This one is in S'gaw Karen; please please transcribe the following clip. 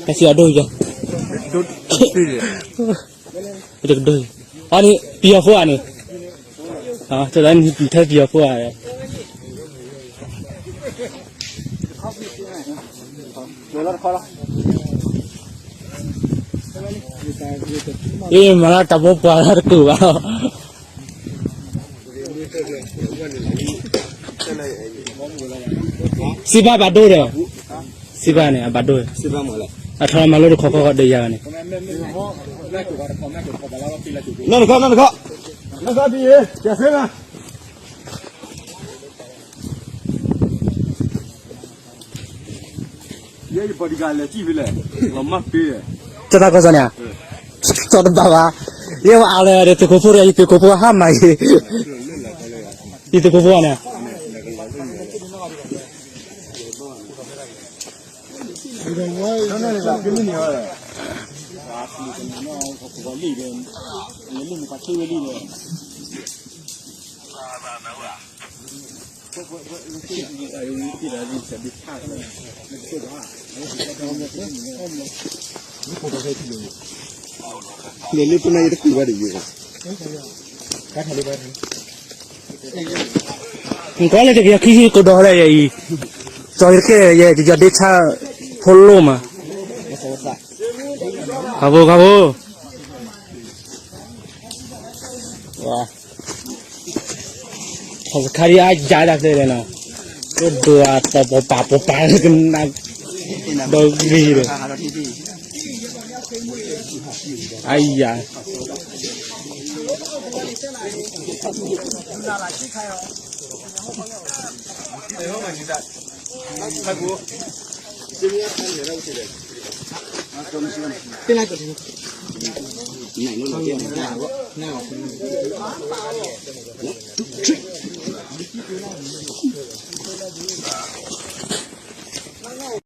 ကစံၣ်အဒိၣ်ယၤ, တကဒိၣ်, အီၤန့ၣ် ပယီၤဖိဧါန့ၣ်, ထဲပယီၤဖိဧါ, အ့ၣ် မၤလၢတၢ်ဘိပှၤလၢတကူာ်ဘၣ်လီၤ. စံးဘၣ်ဘၣ်ဒိၣ်ဒီး, စံးဘၣ်န့ၣ် အဘၣ်ဒိၣ်, အထီမၤလိတခီခီဒီးယၤန့ၣ်, နီၢ်တခီ နီၢ်တခီ, နီၢ်တခီဒ်အံၤ, ကဲဆ့လၢ ယဲယပီၤတဂၤလဲၤစံၣ်ဖဲလဲၣ်, လီၤမၢ်ဖဲ, ကၢ်တၢ်ကီၢ်စီန့ၣ်, စီတဘၣ်ဘၣ်, ယဲဝဲအါလဲၣ်ဒီးသုးခိၣ်ဖိဒီး ယသုးခိၣ်ဖိဟါမၢ်ဂ့ၤ, ယသုးခိၣ်ဖိန့ၣ်, လဲၤလၢပနၢ်ယတကွံာ်ဘၣ်ဒီးယိၤ, နကွၢ်လၢတကယၤခံဆံကဒီးလၢယၤအံၤ, ကၠီၤယတကဲယဲ ယယီၤဒ့ဆၣ်ဖိလိၣ်မး, ခါဖိ ခါဖိ ခီၣ်စခါဒ်အါယၤဒၣ်ဖဲလဲၣ်နီၤ, ဒိၣ်ဒိၣ်အသီၣ်ပပာ်ပပာ်ကနၣ်, ဒီးဂ့ၤဒီး, အါယၤ န